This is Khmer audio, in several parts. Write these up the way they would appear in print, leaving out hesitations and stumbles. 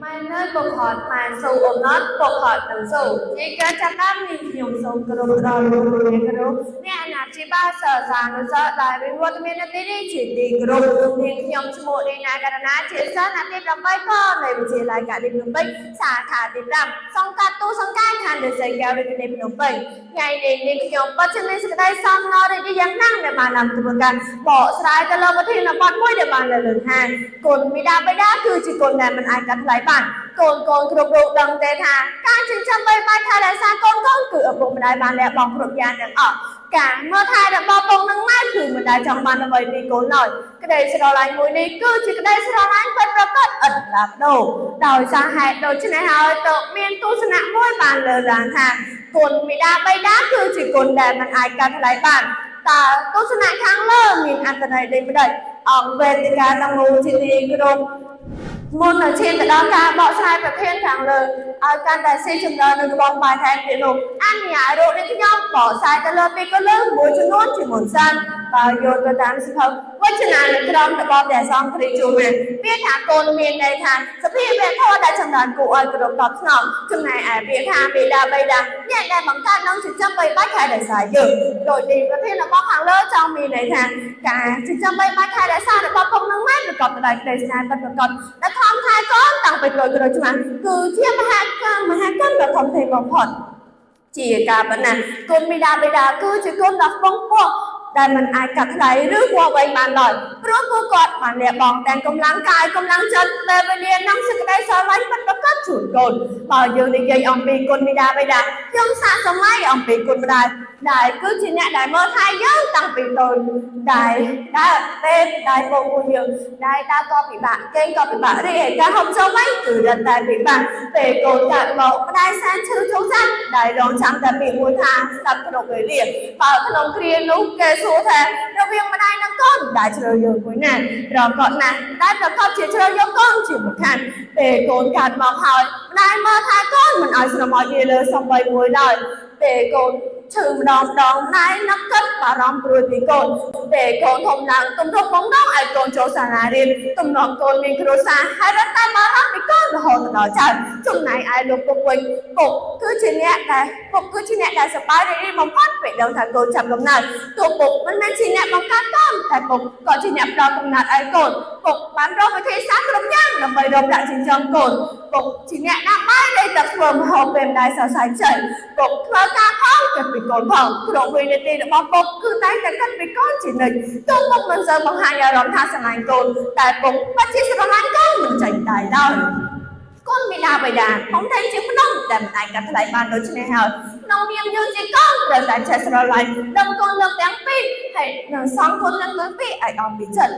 ម៉ែនើយពុកខតម៉ែសូអំណត់ពុកខតនឹងសូជាការចាប់ដើមនេះខ្ញុំសូមគោរពដល់លោកគ្រូអ្នកគ្រូអ្នកអាណាព្យាបាលសិស្សានុសិស្សដែលមានវត្តមាននៅទីនេះជាទីគោរពនាងខ្ញុំឈ្មោះឌីណាករណាជាសិស្សថ្នាក់ទី8កនៃវិទ្យាល័យកាលីភ្នំពេញសាខាទី5សង្កាត់ទូសង្កាត់ខណ្ឌឫស្សីកែវរាជធានីភ្នំពេញថ្ងៃនេះនាងខ្ញុំពិតជាមានសេចក្តីសោកសៅរីករាយយ៉ាងណាស់ដែលបាននាំធ្វើការបកស្រាយទៅលើប្រធានបទមួយដែលបានលើកឡើងថាគុណមាតាបិតាគឺជាគុណដែលមិនអាចកាត់ថ្លៃបានកូនកូនគ្រប់រូបដឹងទេថាការចិញ្ចឹមបីបាច់ថែរក្សាកូនកូនគឺឪពុកម្ដាយបានលះបង់គ្រប់យ៉ាងទាំងអស់ការមើលថែរបស់ពុកនិងម៉ែគឺមិនដែលចង់បានអ្វីពីកូនឡើយក្តីស្រឡាញ់មួយនេះគឺជាក្តីស្រឡាញ់ពិតប្រាកដឥតផ្លាស់ប្ដូរដោយសារហេតុដូច្នេះហើយទើបមានទស្សនៈមួយបានលើកឡើងថាគុណមាតាបិតាគឺជាគុណដែលមិនអាចកាត់ថ្លៃបានតើទស្សនៈខាងលើមានអត្ថន័យដូចម្តេចអង្គវេទិកាទាំងមូលជាទីគោរព មុននឹងឈានទៅដល់ការបកស្រាយប្រធានខាងលើឲ្យកាន់តែស៊ីជម្រៅនៅក្បងបាយថែមទៀតនោះអនុញ្ញាតរូបនេះខ្ញុំបកស្រាយទៅលើពីកលឹះមួយចំនួនជាមុនសិនបើយោងទៅតាមសភៅវចនានុក្រមរបស់ព្រះសង្ឃគ្រីស្ទជួមែនពាក្យថាកូនមានន័យថាសភាវៈធម៌ដែលចម្រើនគួរឲ្យគោរពតបស្នងចំណែកឯពាក្យថាបិតាបិតាអ្នកដែលបង្កើតនិងចិញ្ចឹមបីបាច់ថែរក្សាយើងដោយនេះប្រធានរបស់ខាងលើចង់មានន័យថាការចិញ្ចឹមបីបាច់ថែរក្សារបស់ពុកនិងម៉ែប្រកបទៅដោយក្តីស្នេហ៍ពិតប្រាកដដែលខំថែកូនតាំងពីក្រូចក្រូចឆ្មាគឺជាមហាកម្មមហាកម្មដ៏ធំធេងបំផុត ជាការប៉ុណ្ណាគុណមាតាបិតាគឺជាគុណដ៏ខ្ពង់ខ្ពស់ដែលមិនអាចកាត់ថ្លៃឬវាស់វែងបានឡើយព្រោះពួកគាត់បានលះបង់ទាំងកម្លាំងកាយកម្លាំងចិត្តពេលវេលានិងសេចក្តីស្រឡាញ់ពិតប្រាកដជូនកូនបើយើងនិយាយអំពីគុណមាតាបិតាយើងសាកសម័យអំពីគុណម្ដាយដែលគឺជាអ្នកដែលមើលថែយើងតាំងពីតូចដែលដែលពេលដែលបងពួកយើងដែលដើរក៏ពិបាកគេងក៏ពិបាករីឯការហូបចុកវិញគឺរឹតតែពិបាកពេលកូនកើតមកម្ដាយសែនឈឺជោគចាស់ដែលរងចាំតែពាក្យមួយថាស្ដាប់គ្រប់វេលាបើក្នុងគ្រានោះគេសួរថារវាងម្ដាយនិងកូនដែលជ្រើសយកមួយណាប្រកបណាស់ដែលប្រកបជាជ្រើសយកកូនជាមិនខានពេលកូនកើតមកហើយម្ដាយមើលថែកូនមិនឲ្យស្រមោចវាលើសំបីមួយឡើយពេលកូនឈឺម្ដងម្ដងណែនឹកគិតបារម្ភព្រួយពីកូនពេលកូនធំឡើងទំរុកបងដងឲ្យកូនចូលសាលារៀនទំនងកូនមានគ្រួសារហើយរត់តែបារម្ភពីកូនរហូតដល់ចៅចំណែកឯលោកពុកវិញពុកគឺជាអ្នកដែលពុកគឺជាអ្នកដែលសប្បាយរីករាយបំផុតពេលដឹងថាកូនចាប់កំណើតទោះពុកមិនមែនជាអ្នកបង្កើតកូនតែពុកក៏ជាអ្នកផ្ដល់កំណើតឲ្យកូនពុកបានរកវិធីសាស្ត្រគ្រប់យ៉ាងដើម្បីរកប្រាក់ចិញ្ចឹមកូនពុកជាអ្នកដាក់បាយនៃទឹកធ្វើម្ហូបពេលម្ដាយសរសៃជ័យពុកធ្វើការផងគិតពីកូនផងគ្រប់វិនាទីរបស់ពុកគឺតែងតែគិតពីកូនជានិច្ចទោះពុកមិនសូវបង្ហាញអារម្មណ៍ថាស្រឡាញ់កូនតែពុកពិតជាស្រឡាញ់កូនមិនចាញ់ដៃឡើយកូនមាតាបិតាធំធេងជាភ្នំដែលមិនអាចកាត់ថ្លៃបានដូច្នេះហើយក្នុងនាមយើងជាកូនត្រូវតែចេះស្រឡាញ់ដឹងគុណលោកទាំងពីរហើយនឹងសងគុណនឹងទាំងពីរឲ្យអស់ពីចិត្ត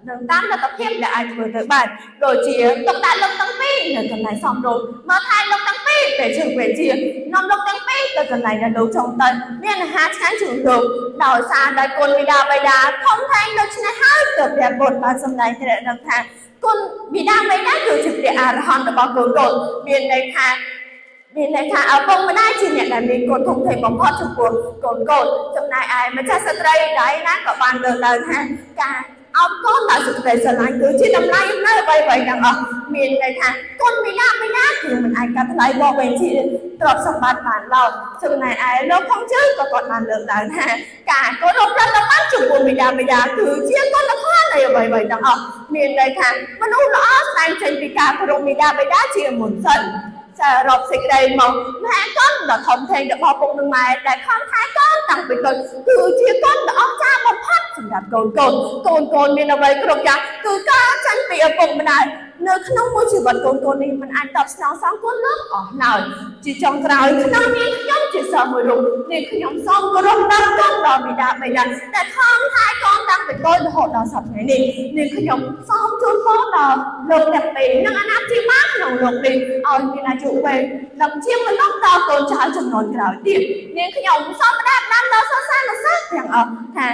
នឹងតាមលទ្ធភាពដែលអាចធ្វើទៅបានដូចជាទុកដាក់លោកទាំងពីរនៅកន្លែងសមរម្យមកថែលោកទាំងពីរពេលជើងពេលជានាំលោកទាំងពីរទៅកន្លែងដែលលោកចង់ទៅមានអាហារឆ្ងាញ់ជូនលោកដោយសារតែគុណមាតាបិតាធំធេងដូច្នេះហើយទើបព្រះពុទ្ធបានសម្ដែងត្រាស់ដឹងថាគុណមាតាបិតាគឺជាព្រះអរហន្តរបស់កូនកូនមានន័យថាមានន័យថាឪពុកម្ដាយជាអ្នកដែលមានគុណធំធេងបំផុតចំពោះកូនកូនចំណែកឯម្ចាស់ស្ត្រីដៃណាក៏បានលើកឡើងថាការអោបកូនដោយសេចក្តីស្រឡាញ់គឺជាតម្លៃនៅអ្វីៗទាំងអស់មានន័យថាគុណមាតាបិតាគឺមិនអាចកាត់ថ្លៃបកវិញជាទ្រព្យសម្បត្តិបានឡើយចំណែកឯលោកខុងជឺក៏គាត់បានលើកឡើងថាការគោរពប្រតិបត្តិចំពោះមាតាបិតាគឺជាគុណធម៌នៃអ្វីៗទាំងអស់មានន័យថាមនុស្សល្អស្ដែងចេញពីការគោរពមាតាបិតាជាមុនសិនសរុបសេចក្តីមកមហាកុនដ៏ធំធេងរបស់ពុកនិងម៉ែដែលខំថែកូនតាំងពីតូចគឺជាកូនដ៏អស្ចារ្យបំផុតសម្រាប់កូនកូនកូនកូនមានអ្វីគ្រប់យ៉ាងគឺការចាញ់ពីឪពុកម្ដាយនៅក្នុងមួយជីវិតកូនកូននេះមិនអាចតបស្នងសងគុណលោកអស់ឡើយជាចុងក្រោយក្នុងនាមខ្ញុំជាសិស្សមួយរូបនេះខ្ញុំសូមគោរពដល់គុណដល់មាតាបិតាដែលខំថែកូនតាំងពីតូចរហូតដល់សប្តាហ៍ថ្ងៃនេះនេះខ្ញុំសូមជូនពរដល់លោកទាំងពីរនិងអាណាព្យាបាលក្នុងលោកនេះឲ្យមានអាយុវែងនិងជាមនុស្សដល់កូនចៅចំនួនក្រោយទៀតនាងខ្ញុំសូមផ្ដាំដាំដល់សិស្សានុសិស្សទាំងអស់ថា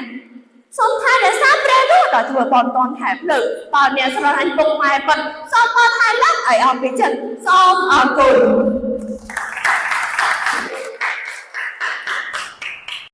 សូមថែរក្សាព្រះនោះដោយធ្វើបន់តនថែភ្លើងបើអ្នកស្រឡាញ់ពុកម៉ែពិតសូមបថែឡើងឲ្យអស់ពីចិត្តសូមអរគុណ។